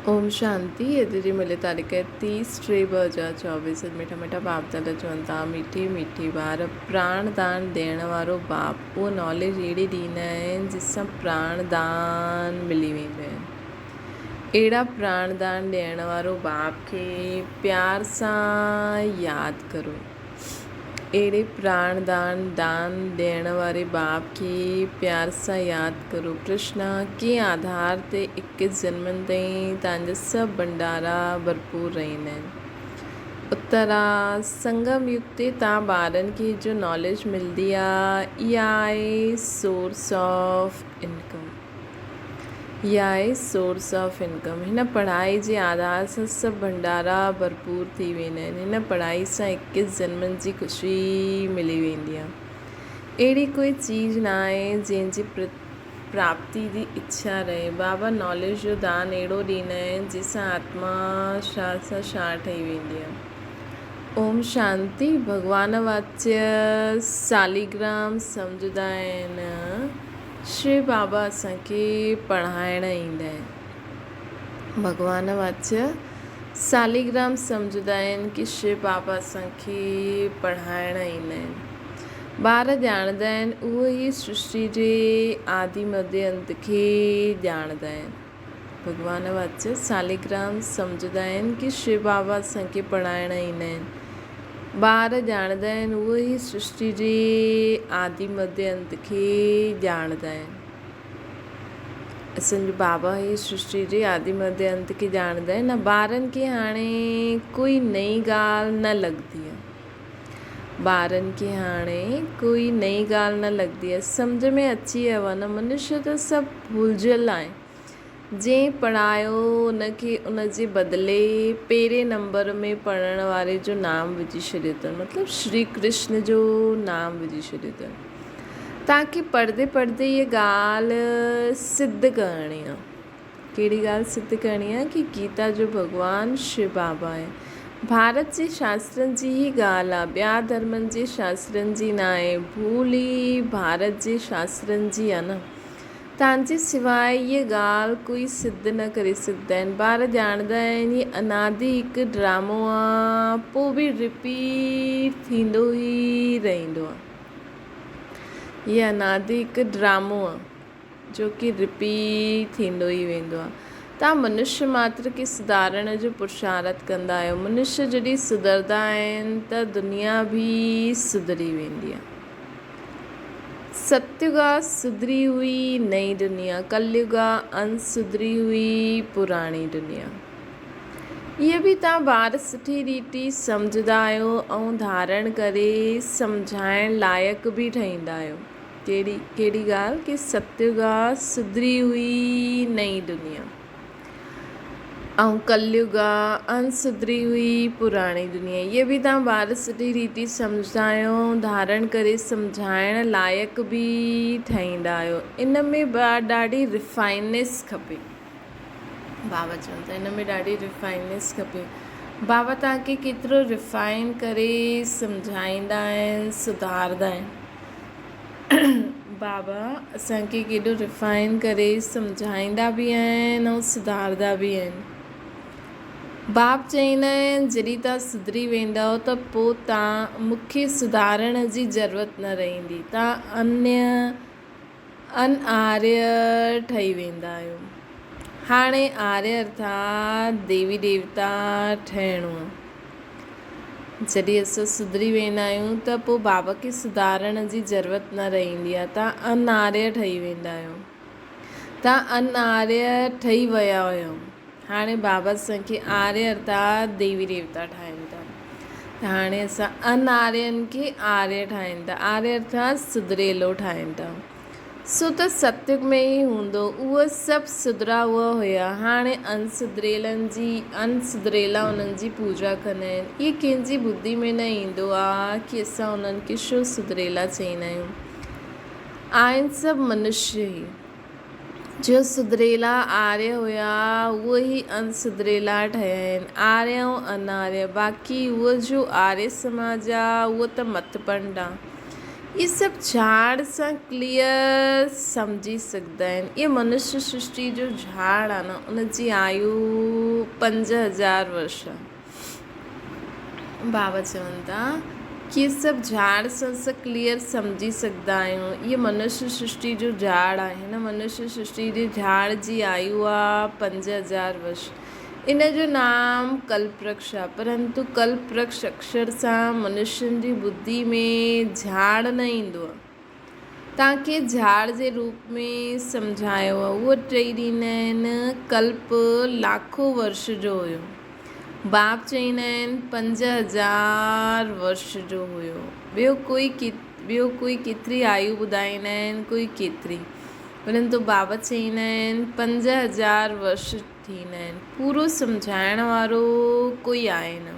اوم شانتي اڄ جي ملي تاريخ 30 ٽي 2024 اڄ مٺا مٺا باپ دادا چون ٿا مٺي مٺي ٻار پراڻ دان ڏيڻ وارو باپ اهو ناليج اهڙي ڏيندا آهن جس سان پراڻ دان ملي ويندو آهن اهڙا پراڻ دان ڏيڻ وارو باپ کي پيار سان ياد ڪرو. اهڙي پراڻ دان دان ڏيڻ واري باپ کي پيار سان ياد ڪرو. ڪرشنا، ڪنهن آڌار تي اڪيس جنمن تائين تان جا سڀ ڀنڊارا ڀرپور رهندا آهن؟ اترا، سنگم يگ تي تان ٻارن کي جو ناليج ملدي آ، اها آهي سورس آف انڪم. اها آهي سورس آف انڪم. هن پڙهائي جي آڌار سان سڀ ڀنڊارا ڀرپور ٿي ويندا آهن. هن پڙهائي سان اڪيس جنمن جي خوشي ملي ويندي آهي. اهڙي ڪوئي چيز نه آهي جنهن جي پراپتي جي اڇا رهي. بابا ناليج جو دان اهڙو ڏيندا آهن جنهن سان آتما شاهه سان شاهه ٺهي ويندي آهي. اوم شانتي ڀڳوان واچيه ساليگرام سمجهندا آهن. شو بابا اسان کي پڙهائڻ ايندا آهن. ڀڳوان واچ ساليگرام سمجهندا آهن ڪي شو بابا اسان کي پڙهائڻ ايندا آهن. ٻار ڄاڻندا آهن اهو ئي سرشٽي جي آدي مڌي انت کي ڄاڻندا آهن. ڀڳوان واچ ساليگرام سمجهندا آهن ڪي شو بابا اسان کي پڙهائڻ ايندا آهن. ٻار ڄاڻندا آهن اهو ئي سرشٽي جي آدي مڌي انت کي ڄاڻندا آهن. اسان جو بابا ئي سرشٽي جي آدي مڌي انت کي ڄاڻندا آهن. ٻارن کي هاڻي ڪوئي نئين ڳالهه نه لڳندي آهي. ٻارن کي هاڻي ڪوئي نئين ڳالهه نه لڳندي آهي. سمجهه ۾ اچي ويو آهي نه منشيه ته سڀ ڀلجيل آهن. جنهن پڙهايو ان کي ان جي بدلي پهرين نمبر ۾ پڙهڻ واري جو نام وجهي ڇڏيو اٿن مطلب شري ڪرشن جو نام وجهي ڇڏيو اٿن. توهان کي پڙهندي پڙهندي هيء ڳالهه سڌ ڪرڻي آهي. ڪهڙي ڳالهه سڌ ڪرڻي آهي ڪي گيتا جو ڀڳوان شو بابا آهي. ڀارت جي شاسترن جي ئي ڳالهه آهي، ٻيا ڌرمن جي شاسترن جي ناهي. ڀول ئي ڀارت جي شاسترن جي آهي نه. تان جي سواء هيء ڳالهه ڪوئي سڌ نه ڪري سگهندا آهن. ٻار ڄاڻندا آهن هي انادي هڪ ڊرامو آ، پوء به رپيٽ ٿيندو ئي رهندو آ. هي انادي هڪ ڊرامو آ. جو ڪي رپيٽ ٿيندو ئي ويندو آهي. توهان منشيه ماتر کي سڌارڻ جو پرشارٿ ڪندا آهيو. منشيه جڏهن سڌردا آهن ته دنيا به سڌري ويندي آهي. ستيگ آ سڌري هئي نئين دنيا، ڪليگ آ ان سڌري هئي پراڻي دنيا. اهي به توهان ٻار سٺي ريتي سمجهندا آهيو ۽ ڌارڻ ڪري سمجهائڻ لائق به ٺهيندا آهيو. ڪهڙي ڪهڙي ڳالهه ڪي ستيگ آ سڌري هئي نئين دنيا ۽ ڪليگ آ ان سڌري هئي پراڻي دنيا اهي به توهان ٻار سٺي ريتي سمجهندا آهيو ڌارڻ ڪري سمجهائڻ لائق به ٺهيندا آهيو ان ۾ به ڏاڍي ريفائننس کپي بابا چون ٿا ان ۾ ڏاڍي ريفائننس کپي بابا توهان کي ڪيترو ريفائن ڪري سمجهائيندا آهن سڌاردا آهن بابا اسان کي ڪيڏو ريفائن ڪري سمجهائيندا به آهن ۽ سڌاردا به آهن. باب چئيندا آهن جڏهن توهان سڌري ويندؤ ته پوء توهان مون کي سڌارڻ جي ضرورت نه رهندي. توهان انيه ان آريه ٺهي ويندا آهيو. هاڻي آريه ارٿات ديوي ديوتا ٺهڻو آهي. جڏهن اسان سڌري ويندا آهيون ته پوء بابا کي سڌارڻ جي ضرورت نه رهندي آهي. توهان ان آريه ٺهي ويندا آهيو. توهان ان آريه ٺهي ويا هيو. هاڻي بابا اسان کي آريه ارٿات ديوي ديوتا ٺاهين ٿا. ته هاڻي اسان ان آرين کي آريه ٺاهين ٿا. آريه ارٿات سڌريلو ٺاهين ٿا. سو ته ستيگ ۾ ئي هوندو. اهي سڀ سڌرا هئا هيا. هاڻي ان سڌريلن جي ان سڌريلا انهن جي پوڄا ڪندا آهن. اهي ڪنهن جي ٻڌي ۾ نه ايندو آ ڪي اسان انهن کي ڇو سڌريلا چئيندا آهيون. آهن سڀ منشيه ئي. جو سڌريلا آريه هيا اهي ئي ان سڌريلا ٺهيا آهن. آريه ۽ ان آريه. باقي اهو جو آريه سماج آ اهو ته مت پنڊ آ. اهي سڀ جھاڙ سان ڪليئر سمجھي سگھندا آهن. اهي منشيه سرشٽي جو جھاڙ آهي نه ان جي آيو 5000 ورش آهي. بابا چون ٿا ڪي اهي سڀ جھاڙ سان اسان ڪليئر سمجھي سگھندا آهيون. اهي منشيه سرشٽي جو جھاڙ آهي. هن منشيه سرشٽي جي جھاڙ جي آيو آهي 5000 ورش. ان جو نام ڪلپرڪش آهي، پرنتو ڪلپرڪش اڪشر سان منشين جي ٻڌي ۾ جھاڙ نه ايندو آهي. توهان کي جھاڙ جي روپ ۾ سمجھايو آهي. اهو ٽئي ڏيندا آهن ڪلپ لاکو ورش جو هيو. باپ چئيندا آهن 5000 ورش جو هيو. ٻيو ڪوئي ٻيو ڪوئي ڪيتري آيو ٻڌائيندا آهن ڪوئي ڪيتري. پرنتو بابا چئيندا آهن 5000 ورش ٿيندا آهن. پورو سمجهائڻ وارو ڪوئي آهي نه.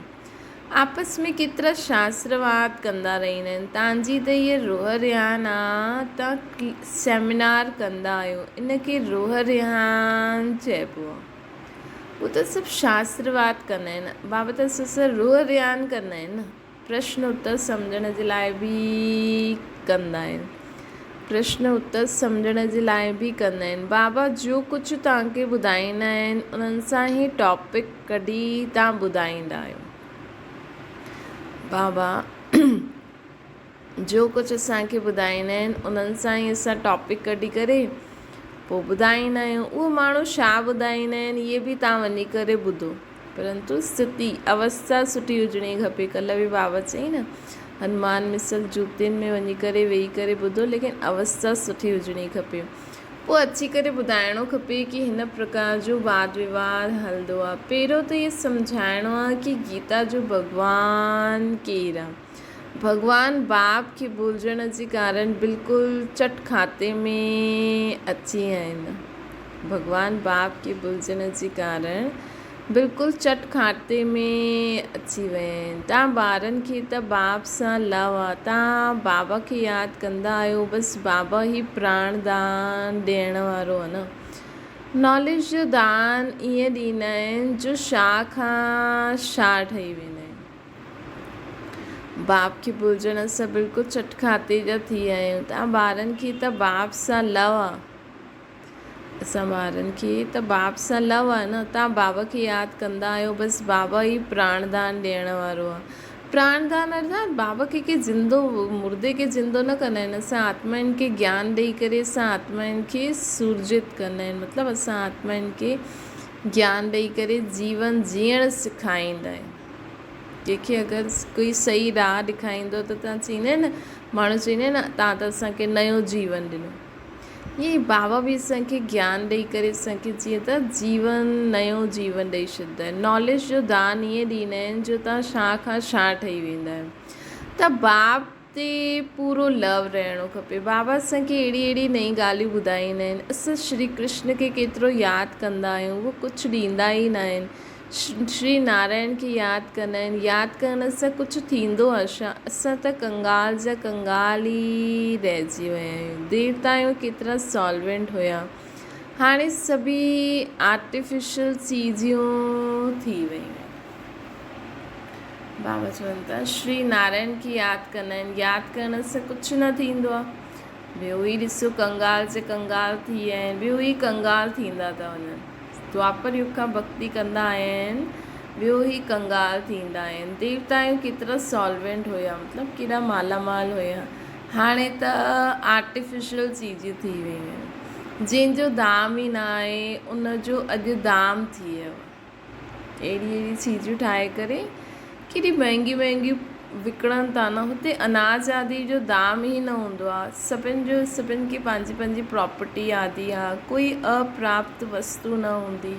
آپس ۾ ڪيترا شاسترواد ڪندا رهندا آهن. تان جي ته هيء روح رهان آ، تان سيمينار ڪندا آهيو، ان کي روح رهان چئبو آ. هو ته سڀ شاسترواد ڪندا آهن. بابا ته اسان سان روح رهان ڪندا آهن نه. پرشن اتر سمجهڻ جي لاء به ڪندا آهن. پرشن اتر سمجهڻ جي لاء به ڪندا آهن. بابا جو ڪجهه توهان کي ٻڌائيندا آهن انهن سان ئي ٽاپڪ ڪڍي توهان ٻڌائيندا آهيو. بابا جو ڪجهه اسان کي ٻڌائيندا آهن انهن سان ئي اسان ٽاپڪ ڪڍي ڪري پوء ٻڌائيندا آهيون. اهو ماڻهو ڇا ٻڌائيندا آهن اهي به توهان وڃي ڪري ٻڌو. پرنتو استٿي، اوسٿا، سٺي هجڻي کپي. ڪلهه به بابا چيائين نه، هنومان مثل جوتين ۾ وڃي ڪري ويهي ڪري ٻڌو ليڪن اوسٿا سٺي هجڻي کپي. پوء اچي ڪري ٻڌائڻو کپي ڪي هن پرڪار جو واد وواد هلندو آ. پهريون ته اهي سمجهائڻو آ ڪي گيتا جو ڀڳوان ڪير آ. ڀڳوان باپ کي ڀلجڻ جي ڪارڻ بلڪل چٽ کاتي ۾ اچي ويا آهن. ڀڳوان باپ کي ڀلجڻ جي ڪارڻ بلڪل چٽ کاتي ۾ اچي ويا آهن. تان ٻارن کي ته باپ سان لو آ. تان بابا کي ياد ڪندا آهيو. بس بابا ئي پراڻ دان ڏيڻ وارو آ نه. ناليج جو دان ائين ڏيندا آهن جو شاهه کان شاهه ٺهي ويندا آهن. باپ کي ڀلجڻ اسان بلڪل چٽ کاتي جا ٿي ويا آهيون. توهان ٻارن کي ته باپ سان لو آ. اسان ٻارن کي ته باپ سان لو آ نه. توهان بابا کي ياد ڪندا آهيو بس بابا ئي پراڻ دان ڏيڻ وارو آ. پراڻ دان ارٿات بابا کي ڪي زندو مردي کي زندو نه ڪندا آهن. اسان آتمائن کي گيان ڏئي ڪري اسان آتمائن کي سورجت ڪندا آهن. مطلب اسان آتمائن کي گيان ڏئي ڪري جيون جيئڻ سکائيندا آهن. ڪنهن کي اگر ڪوئي صحيح راهه ڏيکاريندو ته توهان چئيندا آهيو نه ماڻهو چئيندا آهن نه توهان ته اسان کي نيو جيون ڏنو ائين ئي بابا به اسان کي گيان ڏئي ڪري اسان کي جيئن ته جيون نيو جيون ڏئي ڇڏيندا آهن ناليج جو دان ائين ڏيندا آهن جو توهان ڇا کان ڇا ٺهي ويندا آهيو ته باپ تي پورو لو رهڻو کپي بابا اسان کي اهڙي اهڙي نئين ڳالهيون ٻڌائيندا آهن اسان شري ڪرشن کي ڪيترو ياد ڪندا آهيون اهو ڪجهه ڏيندا ئي نه آهن شري نارائڻ کي ياد ڪندا آهن ياد ڪرڻ سان ڪجهه ٿيندو آهي ڇا اسان ته ڪنگال جا ڪنگال ئي رهجي ويا آهيون ديوتائون ڪيترا سالوينٽ هيا هاڻي سڀئي آرٽيفيشل چيزيون ٿي ويون آهن بابا چون ٿا شري نارائڻ کي ياد ڪندا آهن ياد ڪرڻ سان ڪجهه نه ٿيندو آهي ٻيو ئي ڏسو ڪنگال جا ڪنگال ٿي ويا آهن ٻيو ئي ڪنگال ٿيندا ٿا وڃن دوآپر يگ کان ڀڳتي ڪندا آيا آهن ٻيو ئي ڪنگال ٿيندا آهن ديوتائون ڪيترا سالوينٽ هيا مطلب ڪيڏا مالا مال هيا هاڻي ته آرٽيفيشل چيزون ٿي ويون آهن جنهن جو دام ئي نه آهي ان جو اڄ دام ٿي ويو آهي اهڙي اهڙي چيزون ٺاهي ڪري ڪيڏي مهنگي مهنگي وڪڻن ٿا نه هتي اناج آدي جو دام ئي نه هوندو آهي سڀن جو سڀن کي پنهنجي پنهنجي پراپرٽي آدي آهي ڪوئي اپراپت وستو نه هوندي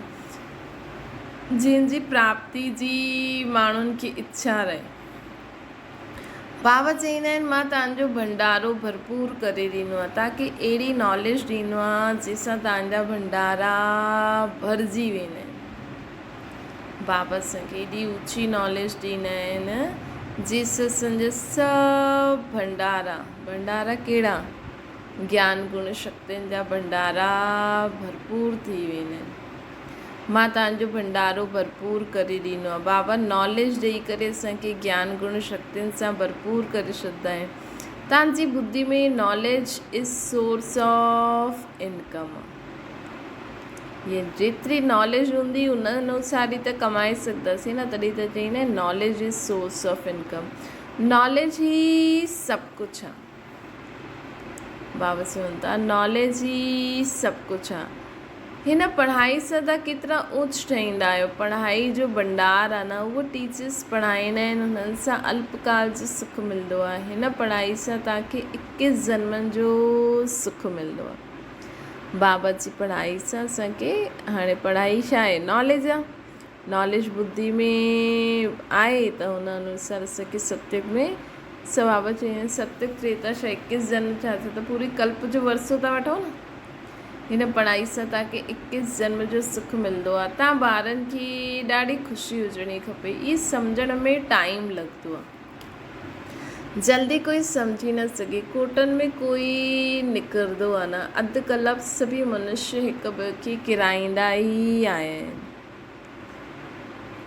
جنهن جي پراپتي جي ماڻهن کي اڇا رهي بابا چئيندا آهن مان توهان جو ڀنڊارو ڀرپور ڪري ڏيندو آهيان توهان کي اهڙي ناليج ڏيندو آهيان جنهن سان توهان جا ڀنڊارا ڀرجي ويندا آهن بابا اسان کي ايڏي اوچي ناليج ڏيندا آهن جنهن سان اسان جا سڀ ڀنڊارا ڀنڊارا ڪهڙا گيان گڻ شڪتين جا ڀنڊارا ڀرپور ٿي ويندا آهن مان توهان جو ڀنڊارو ڀرپور ڪري ڏيندو آهيان. بابا ناليج ڏئي ڪري اسان کي گيان گڻ شڪتين سان ڀرپور ڪري ڇڏندا آهن. توهان جي ٻڌي ۾ knowledge is source of income. جيتري ناليج هوندي ان انوسار ئي ته ڪمائي سگهنداسين نه تڏهن ته چئيندا آهن knowledge is source of income. Knowledge ئي سڀ ڪجهه آهي. بابا چون ٿا ناليج ئي سڀ ڪجهه آهي. هن پڙهائي سان توهان ڪيترا اوچ ٺهيندا آهيو. پڙهائي جو ڀنڊار آهي نه اهو ٽيچرس پڙهائيندا آهن انهن سان الپڪال جو سک ملندو آهي. هن پڙهائي سان توهان کي اڪيس جنمن جو سک ملندو آهي. بابا جي پڙهائي سان اسان کي هاڻي پڙهائي ڇا آهي ناليج آهي. ناليج ٻڌي ۾ آهي ته ان انوسار اسان کي ستيگ ۾ سو بابا چيائين آهن ستيگ تريتا ڇا اڪيس جنم ڇا ٿيو ته پوري ڪلپ جو ورثو ٿا وٺو نه. هن پڙهائي سان توهان کي اڪيس جنم جو سک ملندو آهي. توهان ٻارن کي ڏاڍي خوشي هجڻي کپي. اهي سمجهڻ ۾ ٽائيم لڳندو آهي. جلدي ڪوئي سمجهي نه سگهي. ڪوٽن ۾ ڪوئي نڪرندو آهي نه. اڌ ڪلپ سڀيئي منشيه هڪ ٻئي کي ڪيرائيندا ئي آيا آهن.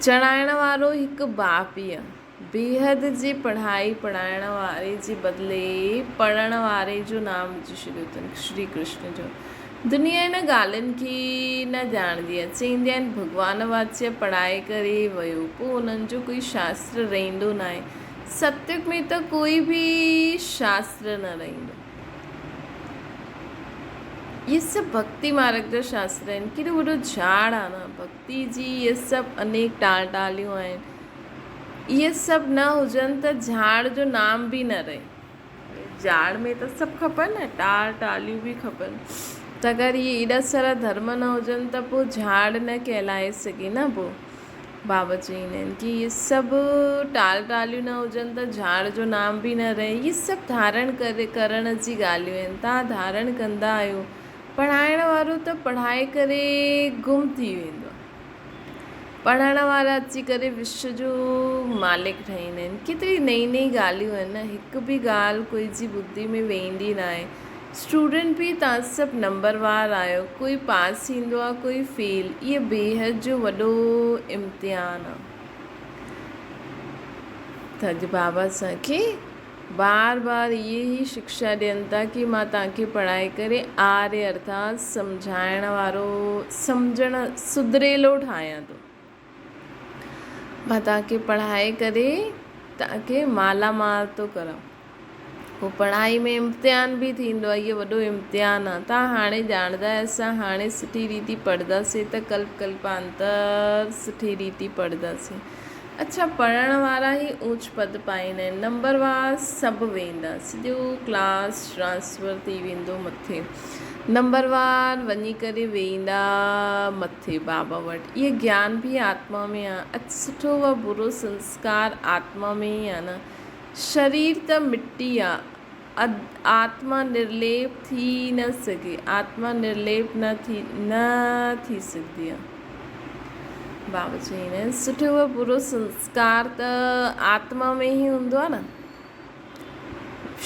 چڙهائڻ وارو هڪ باپ ئي آهي. بيحد جي پڙهائي پڙهائڻ واري جي بدلي پڙهڻ واري جو نام وجهي ڇڏيو اٿن شري ڪرشن جو. دنيا ان ڳالهين کي نه ڄاڻندي آهي. چئيندي آهن ڀڳوان واچيه پڙهائي ڪري ويو پوء انهن جو ڪوئي شاستر رهندو ناهي. ستيگ ۾ ته ڪوئي به شاستر نه رهندو. اهي سڀ ڀڳتي مارگ جا شاستر آهن. ڪيڏو وڏو جهاڙ آهي نه ڀڳتي جي اهي سڀ انيڪ ٽال ٽاليون آهن. اهي سڀ نه هجن ته جهاڙ جو نام به نه رهي. جهاڙ ۾ ته سڀ کپن نه، ٽار ٽاليون به کپن ته اگر اهي ايڏا سارا ڌرم نه هجن ته پوء جهاڙ نه ڪهلائي سگهي نه پوء بابا چئيندا آهن ڪي اهي سڀ ٽال ٽاليون نه هجن ته جهاڙ جو نام به نه رهي. اهي سڀ ڌارڻ ڪري ڪرڻ جي ڳالهيون آهن. توهان ڌارڻ ڪندا آهيو. پڙهائڻ وارو ته پڙهائي ڪري گم ٿي ويندو آهي. پڙهڻ وارا اچي ڪري وشو جو مالڪ ٺهيندا آهن. ڪيتري نئين نئين ڳالهيون آهن نه هڪ به ڳالهه ڪوئي جي ٻڌي ۾ ويندي ناهي. اسٽوڊنٽ به توهان سڀ نمبر وار آهيو ڪوئي پاس ٿيندو آهي ڪوئي فيل اهي بيحد جو وڏو امتحان آهي. ته اڄ بابا اسان کي بار بار اهي ئي شڪشا ڏين ٿا ڪي مان توهان کي پڙهائي ڪري آريه ارٿات سمجهائڻ وارو سمجهڻ سڌريلو ٺاهيان ٿو. مان توهان کي پڙهائي ڪري توهان کي مالا مال ٿو ڪران. پوء پڙهائي ۾ امتحان به ٿيندو آهي اهو وڏو امتحان آهي. توهان هاڻي ڄاڻندا آهيو اسان هاڻي سٺي ريتي پڙهنداسين ته ڪلپ ڪلپانتر سٺي ريتي پڙهنداسين. اڇا پڙهڻ وارا ئي اوچ پد پائيندا آهن نمبر وار سڀ ويندا سڄو ڪلاس ٽرانسفر ٿي ويندو مٿي نمبر وار وڃي ڪري ويهندا مٿي بابا وٽ اهي گيان به آتما ۾ آ اچ سٺو و برو سنسڪار آتما ۾ ئي آ نه شرير ته مٽي آ آتما نرليپ ٿي نه سگهي آتما نرليپ نه ٿي نه ٿي سگهندي آ. بابا چئيندا آهن سٺو و برو سنسڪار ته آتما ۾ ئي هوندو آهي نه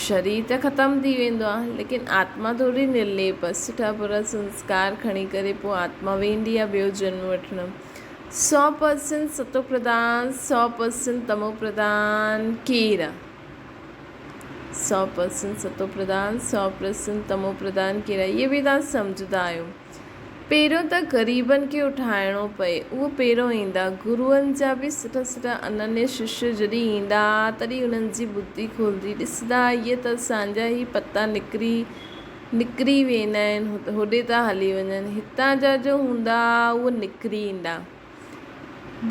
شرير ته ختم ٿي ويندو آهي ليڪن آتما ٿوري نرليپ آهي سٺا برا سنسڪار کڻي ڪري پوء آتما ويندي آهي ٻيو جنم وٺڻ 100% ستو پرڌان 100% تمو پرڌان ڪير آهي 100% ستو پرڌان 100% تمو پرڌان ڪير آهي اهي به توهان سمجهندا آهيو پهريون ته غريبن کي اٺائڻو پئي، اهو پهريون ايندا. گروئن جا به سٺا سٺا اننيه ششيه جڏهن ايندا، تڏهن انهن جي ٻڌي کولندي. ڏسندا، اهي ته اسان جا ئي پتا نڪري نڪري ويندا آهن، هوڏي ٿا هلي وڃن. هتان جا جو هوندا، اهي نڪري ايندا.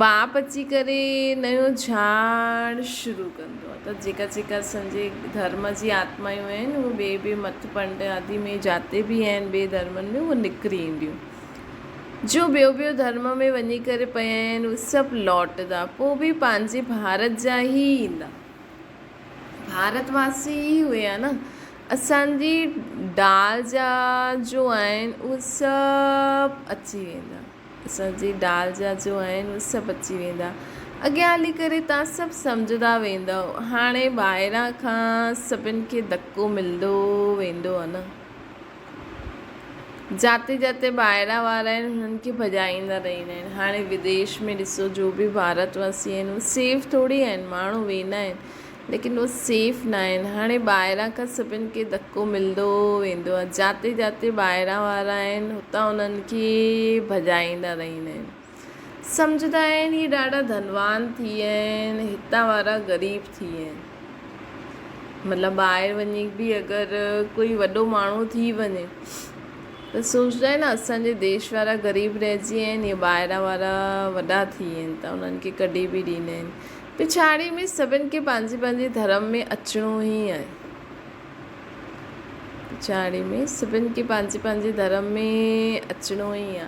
باپ اچي ڪري نيو جهاڙ شروع ڪندو آهي ته جيڪا جيڪا اسان جي ڌرم جي آتمايون آهن اهي ٻئي ٻئي مت پنڊ آدي ۾ جاتي به آهن ٻئي ڌرمن ۾ اهي نڪري اينديون جو ٻيو ٻيو ڌرم ۾ وڃي ڪري پيا آهن اهي سڀ لوٽدا پوء به پنهنجي ڀارت جا ئي ايندا ڀارت واسي ئي هيا نه اسان جي ڊال جا جو آهن اهي سڀ اچي ويندا اسان جي ڊال جا جو آهن اهي سڀ اچي ويندا. اڳيان هلي ڪري توهان سڀ سمجهندا ويندؤ. هاڻي ٻاهران کان سڀن کي ڌڪو ملندو ويندو آهي نه. جاتي جاتي ٻاهران وارا آهن انهن کي ڀڄائيندا رهندا آهن. هاڻي وديش ۾ ڏسو جو به ڀارت واسي آهن اهي سيف ٿوري آهن. ماڻهو ويندا آهن. ليڪن اهي سيف نه آهن. هاڻي ٻاهران کان سڀن کي ڌڪو ملندو ويندو آهي. جاتي جاتي ٻاهران وارا آهن هتان انهن کي ڀڄائيندا رهندا آهن. سمجهندا آهن هي ڏاڍا ڌنوان ٿي ويا آهن هتان وارا غريب ٿي ويا آهن. مطلب ٻاهر وڃي به اگر ڪوئي وڏو ماڻهو ٿي وڃي ته سوچندا آهن اسان جي ديش وارا غريب رهجي ويا آهن اهي ٻاهران وارا وڏا ٿي ويا آهن ته انهن کي ڪڍي به ڏيندا آهن. پڇاڙي ۾ سڀن کي پنهنجي پنهنجي ڌرم ۾ اچڻو ئي آهي. پڇاڙي ۾ سڀن کي پنهنجي پنهنجي ڌرم ۾ اچڻو ئي آهي.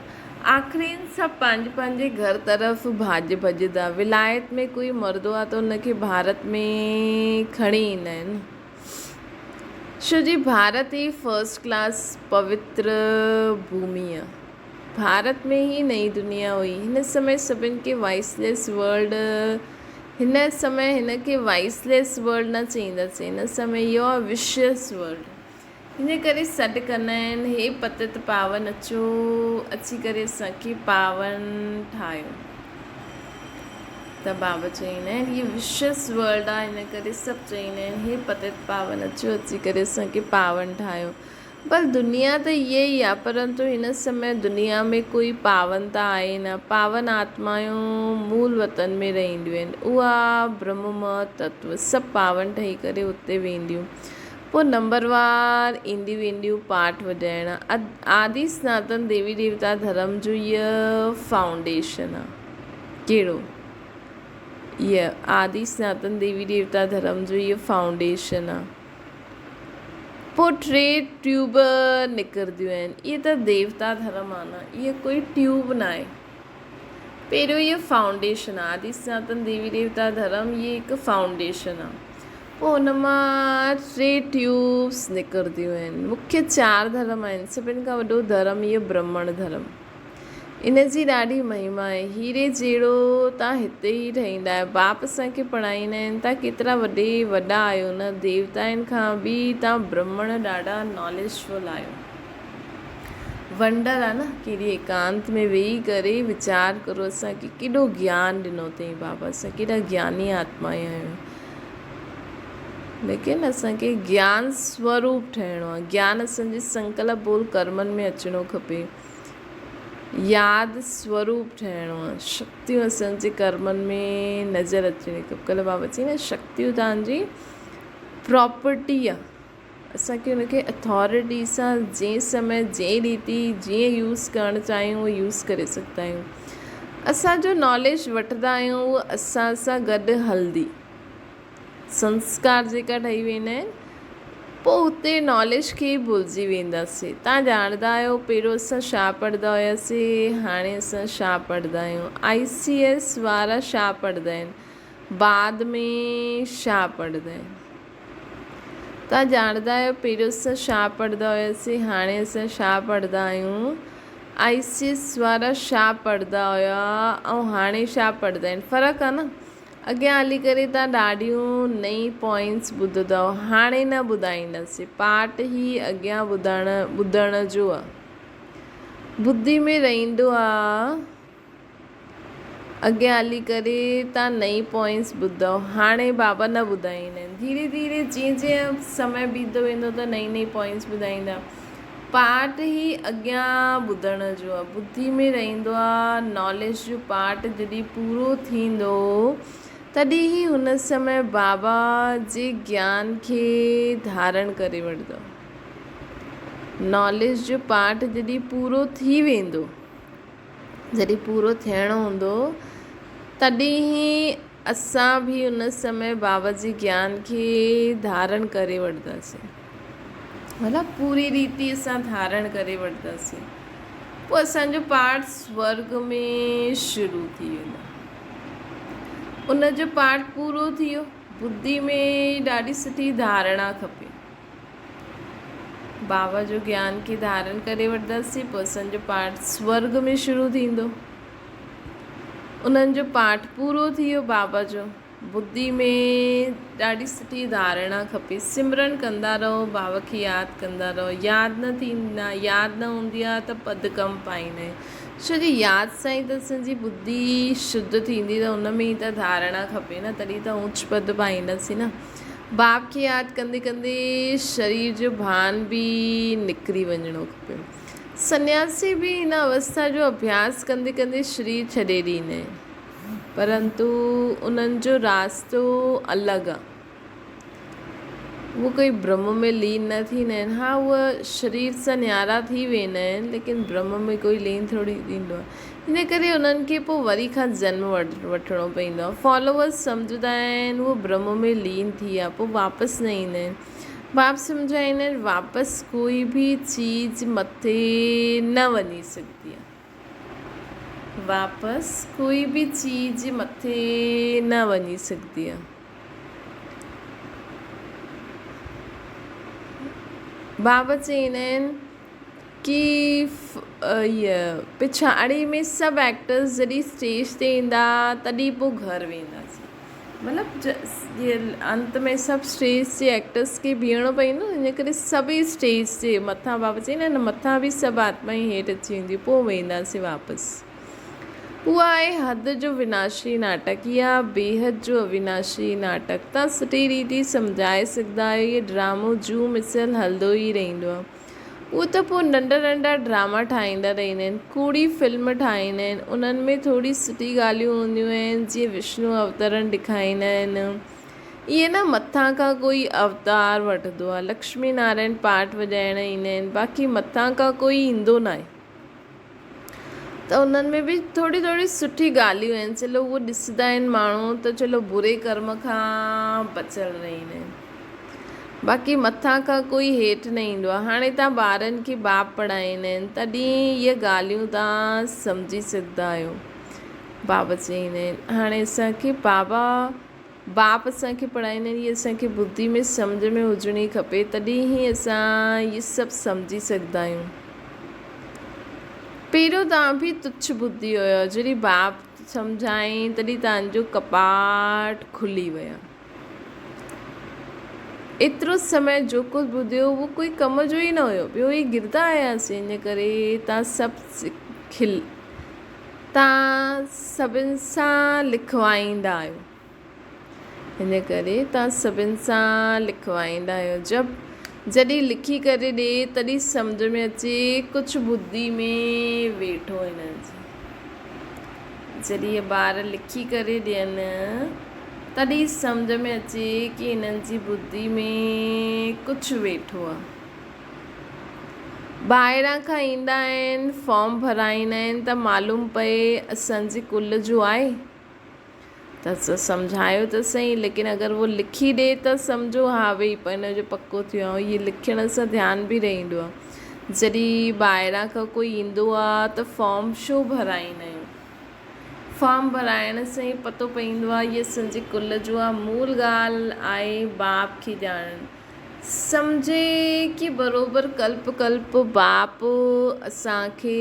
آخرين سڀ پنهنجي پنهنجي گهر طرف ڀاڄ ڀڄندا. ولايت ۾ ڪوئي مردو آهي ته ان کي ڀارت ۾ کڻي ايندا آهن. ڇو جي ڀارت ئي فرسٽ ڪلاس پوتر ڀومي آهي. ڀارت ۾ ئي نئين دنيا هئي. هن سمي سڀن کي وائس ليس ورلڊ هن سمي هن کي وائس ليس ورلڊ نه چئينداسين. هن سمي اهو آهي وشيس ورلڊ. ان ڪري سڏ ڪندا آهن، هي پتت پاون اچو، اچي ڪري اسان کي پاون ٺاهيو. ته بابا چئيندا آهن، هي وشيس ورلڊ آهي، ان ڪري سڀ چئيندا آهن، هي پتت پاون اچو، اچي ڪري اسان کي پاون ٺاهيو. بل دنيا ته اها ئي آهي، پرنتو هن سمي دنيا ۾ ڪوئي پاون ته آهي نه. پاون آتمائون مول وطن ۾ رهنديون آهن. اها برهمه تتو سڀ پاون ٺهي ڪري اتي وينديون. پوء نمبر وار اينديون وينديون پاٺ وڄائڻ. آدي سناتن ديوي ديوتا ڌرم جو هيء فائونڊيشن آهي. ڪهڙو؟ هيء آدي سناتن ديوي ديوتا ڌرم جو هيء فائونڊيشن آهي. پوء ٽي ٽيوب نڪرنديون آهن. اهي ته ديوتا ڌرم آهي نه، اهي ڪوئي ٽيوب ناهي. پهريون اهي فائونڊيشن آهي. آدي سناتن ديوي ديوتا ڌرم اهي هڪ فائونڊيشن آهي. پوء ان مان ٽي ٽيوبس نڪرنديون آهن. مکيه چار ڌرم آهن. سڀن کان وڏو ڌرم اهو برهمڻ ڌرم. ان جي ڏاڍي مهما آهي. هيري جهڙو تان هتي ئي ٺهيندا آهيو. باپ اسان کي پڙهائيندا آهن تان ڪيترا وڏي وڏا آهيو نه ديوتائن کان به تان برهمڻ ڏاڍا ناليجفل آهيو. ونڊر آ نه ڪيڏي ايڪانت ۾ ويهي ڪري ويچار ڪرو اسان کي ڪيڏو گيان ڏنو اٿئي بابا اسان ڪيڏا گياني آتمائون آهيون. ليڪن اسان کي گيان سوروپ ٺهڻو آهي. گيان اسان جي سنڪلپ بول ڪرمن ۾ اچڻو کپي. ياد سوروپ ٺهڻو آهي. شڪتيون اسان جي ڪرمن ۾ نظر اچڻي کپي. ڪلهه بابا چئي نه شڪتيون توهان جي پراپرٽي آهي. اسان کي ان کي اٿارٽي سان جنهن سمي جنهن ريتي جيئن يوز ڪرڻ چاهيون اهو يوز ڪري سگهندا آهيون. اسان جو ناليج وٺندا آهيون اهو اسان سان گڏ هلندي. سنسڪار جيڪا ٺهي ويندا آهن پوء اتي ناليج کي ئي ڀلجي وينداسين. تان ڄاڻندا آهيو پهريون اسان ڇا پڙهندا هياسين هاڻي اسان ڇا پڙهندا آهيون. آئي سي ايس وارا ڇا پڙهندا آهن بعد ۾ ڇا پڙهندا آهن. تان ڄاڻندا آهيو پهريون اسان ڇا پڙهندا هياسين هاڻي اسان ڇا پڙهندا آهيون. آئي سي ايس وارا ڇا پڙهندا هيا ۽ هاڻي ڇا پڙهندا آهن فرق آهي نه. اڳيان هلي ڪري تان ڏاڍيون نئين پوائنٽس ٻڌندؤ. هاڻي نه ٻڌائينداسين. پارٽ هي اڳيان ٻڌڻ ٻڌڻ جو آ. ٻڌي ۾ رهندو آ. اڳيان هلي ڪري تان نئين پوائنٽس ٻڌندؤ. هاڻي بابا نه ٻڌائيندا آهن. ڌيري ڌيري جيئن جيئن سمي بيتندو ويندو ته نئين نئين پوائنٽس ٻڌائيندا. پارٽ هي اڳيان ٻڌڻ جو آ. ٻڌي ۾ رهندو آ. ناليج جو پارٽ جڏهن پورو ٿيندو تڏهن ئي هن سمي بابا جي گيان کي ڌارڻ ڪري وٺندو. ناليج جو پارٽ جڏهن پورو ٿي ويندو، جڏهن پورو ٿيڻو هوندو تڏهن ئي اسان به ان سمي بابا جي گيان کي ڌارڻ ڪري وٺنداسين. مطلب پوري ريتي اسان ڌارڻ ڪري وٺنداسين. پوء اسان جو پاٺ سورڳ ۾ شروع ٿي ويندو. ان جو پاٺ پورو ٿي ويو. ٻڌي ۾ ڏاڍي سٺي ڌارڻا کپي. بابا جو گيان کي ڌارڻ ڪري وٺنداسين پوء اسان جو پاٺ سورڳ ۾ شروع ٿيندو. انهن جو پاٺ پورو ٿي ويو بابا جو. ٻڌي ۾ ڏاڍي سٺي ڌارڻا کپي. سمرن ڪندا رهو بابا کي ياد ڪندا رهو. ياد نه ٿيندا ياد نه هوندي آهي ته پد ڪم پائيندا آهن. ڇو جي ياد سان ئي ته اسان جي ٻڌي شڌ ٿيندي ته ان ۾ ئي ته ڌارڻا کپي نه تڏهن ته اوچ پد پائينداسين نه. باپ کي ياد ڪندي ڪندي شرير جو ڀان به نڪري وڃڻو کپي. سنياسي به هن اوسٿا جو اڀياس ڪندي ڪندي شرير ڇڏي ڏيندا آهن پرنتو انهن جو راستو الڳ آهي. هو ڪوئي برهم ۾ لين نه ٿيندا آهن. ها هو شرير سان نيارا ٿي ويندا آهن ليڪن برهم ۾ ڪوئي لين ٿوري ٿيندو آهي. ان ڪري انهن کي پوء وري کان جنم وٺڻو پوندو آهي. فالوورز سمجهندا آهن هو برهم ۾ لين ٿي ويا پوء واپس نه ايندا آهن. باپ سمجهائيندا آهن واپس ڪوئي به چيز مٿي نه وڃي سگهندي آهي. واپس ڪوئي به چيز مٿي نه وڃي سگهندي آهي. بابا چوندا آهن ڪي هيء پڇاڙي ۾ سڀ ايڪٽرس جڏهن اسٽيج تي ايندا تڏهن پوء گهر وينداسين مطلب انت ۾ سڀ اسٽيج تي ايڪٽرس کي بيهڻو پوندو ان ڪري سڀئي اسٽيج تي مٿان بابا چوندا آهن مٿان به سڀ آتمائون هيٺ اچي وينديون پوء وينداسين واپس. اهو آهي حد جو وناشي ناٽڪ يا بيحد جو اويناشي ناٽڪ. توهان سٺي ريتي سمجهائي سگهندا آهيو. هيء ڊرامو جون مثل هلندو ئي رهندو آهي. اهو ته پوء ننڍا ننڍا ڊراما ٺاهيندا رهندا آهن. ڪوڙي فلم ٺاهيندا آهن. انهن ۾ ٿوري سٺي ڳالهيون هونديون آهن جيئن وشنو اوترڻ ڏيکاريندا آهن. ائين نه مٿان کان ڪوئي اوتار وٺندو آهي. لڪشمي نارائڻ پاٺ وڄائڻ ايندا آهن. باقي مٿان کان ڪوئي ايندو ناهي. ته انهن ۾ به ٿوري ٿوري سٺي ڳالهيون آهن چلو اهو ڏسندا آهن ماڻهو ته چلو بري ڪرم کان بچيل رهندا آهن باقي مٿان کان ڪوئي هيٺ نه ايندو آهي هاڻي تان ٻارن کي باپ پڙهائيندا آهن تڏهن اهي ڳالهيون تان سمجهي سگهندا آهيو بابا چئيندا آهن هاڻي اسانکي بابا باپ اسان کي پڙهائيندا آهن اهي اسان کي ٻڌي ۾ سمجهه ۾ هجڻي کپي تڏهن ئي اسان اهي سڀ سمجهي سگهندا آهيون. پهريون توهان به تڇ ٻڌي هيو جڏهن باپ سمجهائين تڏهن توهان جو ڪپاٽ کلي ويا. ايترو سمي جو ڪجهه ٻڌيو اهو ڪوئي ڪم جو ئي نه هيو ٻيو ئي گردا آياسين ان ڪري توهان سڀ کل توهان سڀن سان لکوائيندا آهيو. ان ڪري توهان سڀن سان لکوائيندا آهيو. جب جڏهن لکي ڪري ڏي تڏهن سمجهه ۾ اچي ڪجهه ٻڌي ۾ ويٺو هنن جي. جڏهن اهي ٻار لکي ڪري ڏين تڏهن سمجهه ۾ اچي ڪي هنن جي ٻڌي ۾ ڪجهه ويٺو آهي. ٻاهران کان ايندا آهن فارم ڀرائيندا آهن ته معلوم پئي اسان جي ڪل جو آهي ته سمجهايو ته سهي ليڪن اگر هو لکي ڏي ته سمجهو ها ڀئي هن جو پڪو ٿيو آهي هي لکڻ سان ڌيان به رهندو آهي جڏهن ٻاهران کان ڪوئي ايندو آهي ته فارم ڇو ڀرائيندا آهيون فارم ڀرائڻ سان ئي پتو پوندو آهي هي اسان جي ڪل جو آهي مول ڳالهه آهي باپ کي ڄاڻڻ سمجهي ڪي بروبر ڪلپ ڪلپ باپ اسان کي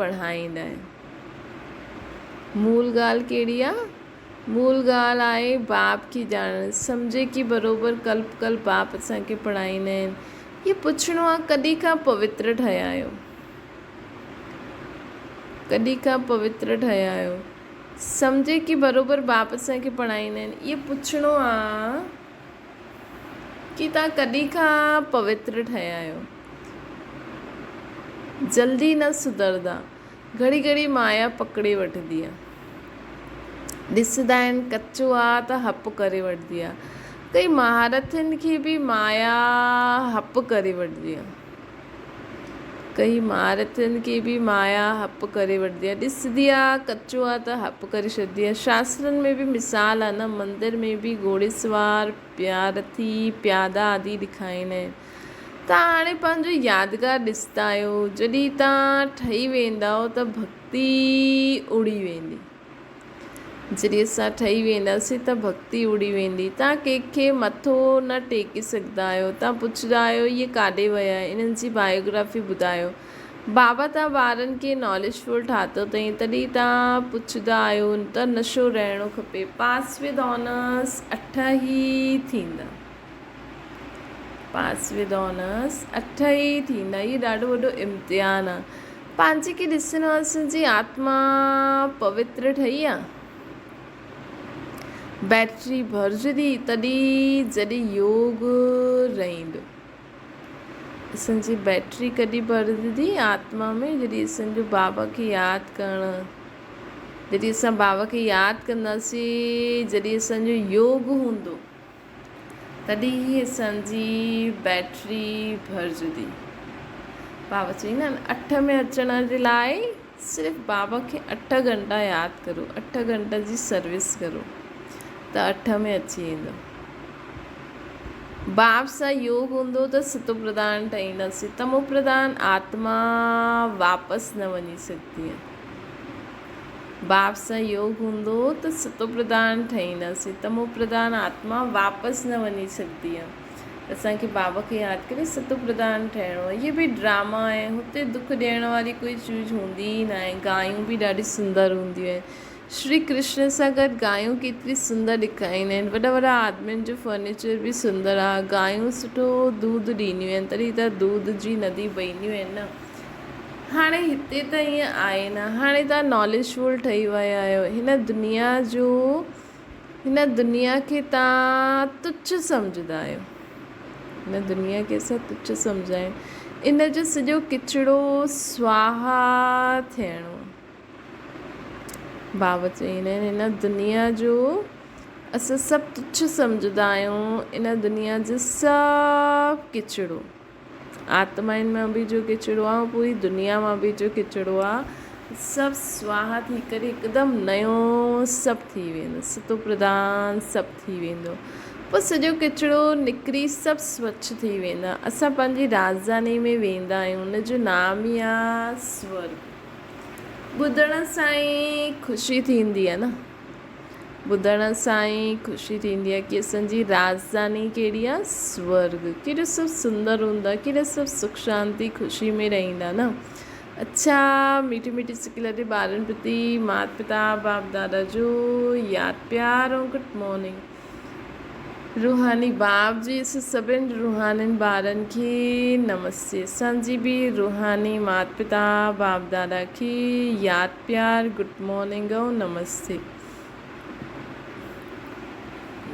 پڙهائيندا آهن. مول ڳالهه ڪهڙي آ؟ مول ڳالهه آهي باپ کي ڄاڻڻ. سمجهي ڪي بروبر ڪلپ ڪلپ باپ اسان کي پڙهائيندا آهن. هي پڇڻو آ ڪڏهن کان پوتر ٺهيا آهيو؟ ڪڏهن کان پوتر ٺهيا آهيو؟ سمجهي ڪي بروبر باپ اسان کي پڙهائيندا آهن. اهي پڇڻو آ. ڪي توهان ڪڏهن کان پوتر ٺهيا آهيو؟ جلدي نه سڌرندا. گهڙي گهڙي مايا پڪڙي وٺندي آ. ڏسندا آهن ڪچو آ ته هپ ڪري وٺندي آ. ڪئي مهارٿين کي به مايا هپ ڪري وٺندي آ. ڪئي مهارٿين کي به مايا هپ ڪري وٺندي آ. ڏسندي آ ڪچو آ ته هپ ڪري ڇڏندي آ. شاسترن ۾ به مثال آ نه مندر ۾ به گهوڙيسوار، پيارٿي، پيادا آدي ڏکائيندا آهن. توهان هاڻي پنهنجو يادگار ڏسندا آهيو. جڏهن توهان ٺهي ويندؤ ته ڀڳتي اڙي ويندي. جڏهن اسان ٺهي وينداسين ته ڀڳتي اڙي ويندي. توهان ڪنهن کي مٿو نه ٽيڪي سگهندا آهيو. توهان پڇندا آهيو اهي ڪاڏي ويا؟ انهن جي بايوگرافي ٻڌايو. بابا توهان ٻارن کي ناليج فل ٺاتو اٿئي تڏهن توهان پڇندا آهيو ته نشو رهڻو کپي. پاس ود آنرس اٺ ئي ٿيندا. پاس ود آنرس اٺ ئي ٿيندا. هي ڏاڍو وڏو امتحان آهي. پنهنجي کي ڏسڻو آ اسان جي آتما پوتر ٺهي آ. بيٽري ڀرجندي تڏهن جڏهن يوگ رهندو. اسان جي بيٽري ڪڏهن ڀرجندي آتما ۾ جڏهن اسان جو بابا کي ياد ڪرڻ جڏهن اسان بابا کي ياد ڪنداسين جڏهن اسان جو يوگ هوندو تڏهن ئي اسان جي بيٽري ڀرجندي. بابا چئيندا آهن اٺ ۾ اچڻ جي لاء صرف بابا کي اٺ گهنٽا ياد ڪرو اٺ گهنٽا جي سروس ڪرو ته اٺ ۾ اچي ويندو. باب سان يوگ هوندو ته ستو پرڌان ٺهينداسين. تمو پرڌان آتما واپس نه وڃي سگهندي آهي. باب سان يوگ هوندو ته ستو پرڌان ٺهينداسين. تمو پرڌان آتما واپس نه وڃي سگهندي آهي. اسان کي بابا کي ياد ڪري ستو پرڌان ٺهڻو آهي. اهي به ڊراما آهن. هتي دک ڏيڻ واري ڪوئي چيز هوندي ئي ناهي. گايون به ڏاڍي سندر هونديون آهن. شري ڪرشن سان گڏ گايون ڪيتري سندر ڏکائيندا آهن. وڏا وڏا آدمين جو فرنيچر به سندر آ. گايون سٺو دوڌ ڏينديون آهن تڏهن ته دوڌ جي ندي وهنديون آهن نه. هاڻي هتي ته ائين آهي نه. هاڻي توهان ناليج فل ٺهي ويا آهيو. هن دنيا جو هن دنيا کي توهان تڇ سمجهندا آهيو. هن دنيا کي اسان تڇ سمجهندا آهيون. ان جو سڄو ڪچڙو سواها ٿيڻو. بابا چئيندا آهن هن دنيا جو اسان سڀ تڇ سمجهندا آهيون ان دنيا جو سڀ ڪچڙو آتمائن مان به جو ڪچڙو آهي پوري دنيا مان به جو ڪچڙو آهي سڀ سواها ٿي ڪري هڪدم نيو سڀ ٿي ويندو ستو پرڌان سڀ ٿي ويندو پوء سڄو ڪچڙو نڪري سڀ سوڇ ٿي ويندا اسان پنهنجي راڄڌاني ۾ ويندا آهيون ان جو نام ئي آهي سورگ ٻڌڻ سان ئي خوشي ٿيندي آهي نه ٻڌڻ سان ئي خوشي ٿيندي آهي ڪي اسان جي راڄڌاني ڪهڙي آهي سورگ ڪيڏو سڀ سندر هوندو آهي ڪيڏا سڀ سک شانتي خوشي ۾ رهندا نه اڇا ميٺي ميٺي سڪي لڏي ٻارن پرتي مات پتا باپ دادا جو ياد پيار ۽ گڊ مارننگ روحاني باپ جي اسان سڀن روحانين ٻارن کي نمستي اسان جي به روحاني مات پتا باپ دادا کي ياد پيار گڊ مارننگ ۽ نمستي.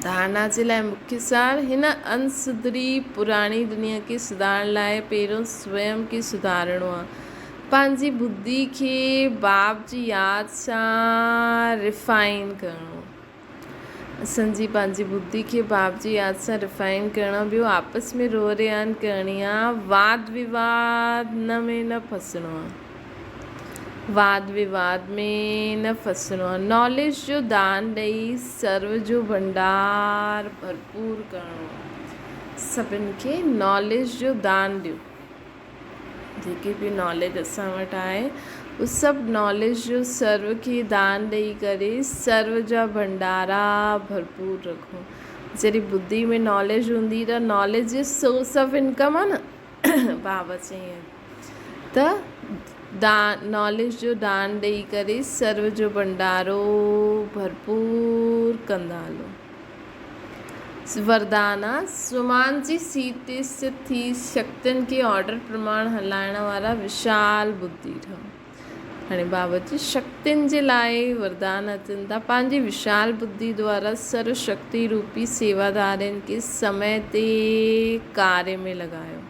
ڌارڻا جي لاء مکيه سار، هن اڻ سڌري پراڻي دنيا کي سڌارڻ لاء پهريون سويم کي سڌارڻو آهي. پنهنجي ٻڌي کي باپ جي ياد سان ريفائن ڪرڻو. اسان جي پنهنجي ٻڌي کي باپ جي ياد سان ريفائن ڪرڻو ٻيو آپس ۾ روح رهاڻ ڪرڻي آ واد وواد نه ۾ نه ڦسڻو آ واد وواد ۾ نه ڦسڻو آ ناليج جو دان ڏئي سرو جو ڀنڊار ڀرپور ڪرڻو آ سڀن کي ناليج جو دان ڏيو. جيڪي به ناليج اسان وٽ آهي اهو سڀ ناليج جو سرو کي دان ڏئي ڪري سرو جا ڀنڊارا ڀرپور رکون جڏهن ٻڌي ۾ ناليج هوندي ته knowledge is source of income آهي نه بابا چئين ته دان ناليج جو دان ڏئي ڪري سرو جو ڀنڊارو ڀرپور ڪندا هلو. وردانا، سمان جي سيٽ تي اسٿت ٿي شڪتين کي آرڊر پرماڻ هلائڻ وارا وشال ٻڌي ٺهو. هاڻي بابا جي شڪتين جي لاء وردان اچن ٿا. پنهنجي وشال ٻڌي دوارا سرو شڪتي روپي سيوادارين کي سمي تي ڪاري ۾ لڳايو.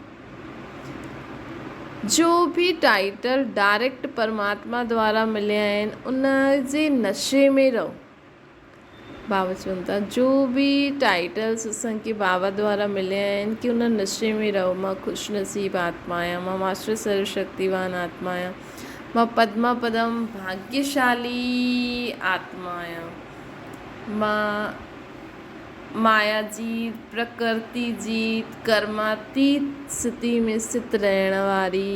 جو به ٽائيٽل ڊائريڪٽ پرماتما دوارا مليا آهن ان جي نشي ۾ رهو. بابا چون ٿا جو به ٽائيٽلس اسان کي بابا دوارا مليا آهن ڪي ان نشي ۾ رهو مان خوش نصيب آتما آهيان مان ماسٽر سرو شڪتيوان آتما آهيان مان پدما پدم ڀاگيشالي آتما آهيان مان مايا جيت پرڪرتي جيت ڪرماتيت ستي ۾ ست رهڻ واري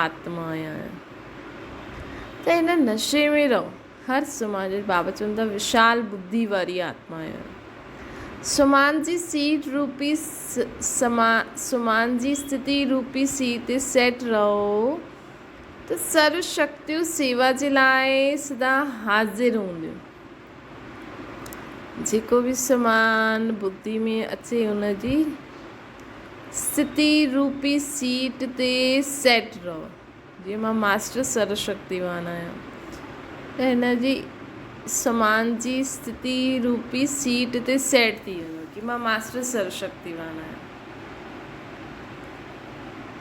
آتما آهيان ته ان نشي ۾ رهو. هر سماج بابت چون ٿا وشال ٻڌي واري آتما آهيان. سمان جي سيٽ روپي سمان جي استٿي روپي سيٽ تي سيٽ رهو ته سرو شڪتيون سيوا جي لاء سدا حاضر هونديون. جيڪو به سمان ٻڌي ۾ اچي ان جي استٿي روپي سيٽ تي سيٽ رهو. جيئن مان ماسٽر سرو شڪتيوان آهيان ته هن جي سمان جي اسٿتي روپي سيٽ تي سيٽ ٿي وڃو ڪي مان ماسٽر سرو شڪتيوان آهيان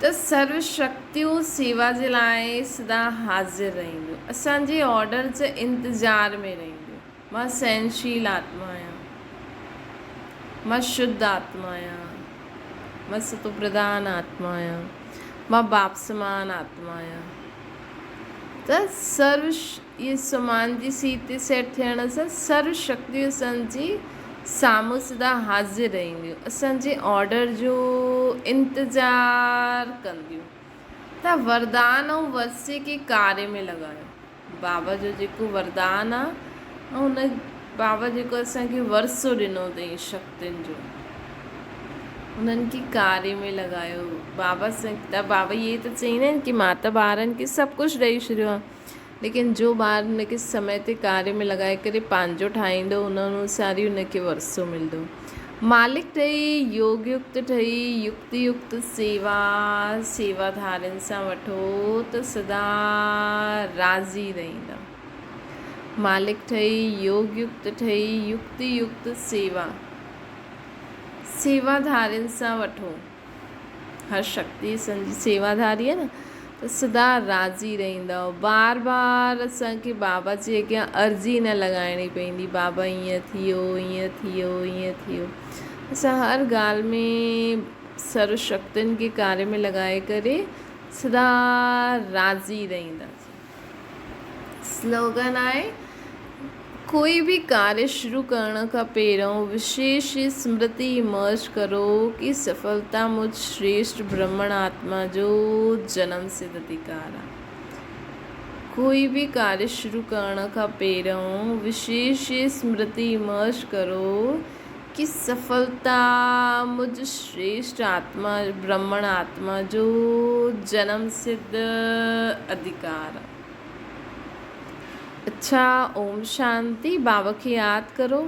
ته سرو شڪتيون سيوا جي لاء سدا حاضر رهنديون، اسان جي آرڊر جي انتظار ۾ رهنديون. مان سهنشيل آتما آهيان، مان شڌ آتما آهيان، مان ستوپرڌان آتما آهيان، مان باپ سمان آتما آهيان. ته سرو اهي سمان جي سيٽ تي سيٽ ٿيڻ سان سرو شڪتيون اسان جي سامهون سدا حاضر رهنديون، اسان جي آرڊر جو انتظار ڪنديون. ته وردان ۽ ورثي کي ڪاري ۾ لڳايو. بابا جو جيڪو وردان آ ۽ ان بابا جيڪو اسان کي ورثو ڏنو اٿئي شڪتين جو انهن کي ڪاري ۾ لڳايو. بابا سان ته بابا اهي ته چئيندا آهن ڪي مان ته ٻارن کي سڀ ڪجهه ڏئي ڇڏيو آ ليڪن جو ٻار ان کي سمي تي ڪاري ۾ لڳائي ڪري پنهنجو ٺاهيندو ان انوسار ئي ان کي ورثو ملندو. مالڪ ٺهي، يوگ يڪت ٺهي، يڪت يڪت سيوا سيواڌارين سان وٺو ته سدا راضي رهندا. مالڪ ٺهي، يوگ يڪت ٺهي، يڪت يڪت سيوا سيواڌارين سان وٺو. هر شڪتي اسان جي سيواڌاري آهي نه ته سدا راضي رهندا. بار بار اسان کي بابا جي اڳيان عرضي نه لڳائڻي پوندي، بابا ائين ٿي ويو، ائين ٿي ويو، ائين ٿي ويو. اسان هر ڳالهه ۾ سرو شڪتين کي ڪاري ۾ لڳائي ڪري سدا راضي رهنداسين. سلوگن آهي، ڪوئي به ڪاريه شروع ڪرڻ کان پهريون وشيش سمرتي ايمرج ڪرو ڪي سڦلتا مجھ شريشٽ برهمڻ آتما جو جنم سڌ اڌيڪار آهي. ڪوئي به ڪاريه شروع ڪرڻ کان پهريون وشيش سمرتي ايمرج ڪرو ڪي سڦلتا مجھ شريشٽ آتما برهمڻ آتما جو جنم سڌ اڌيڪار آهي. اڇا اوم شانتي بابا کي ياد ڪرو.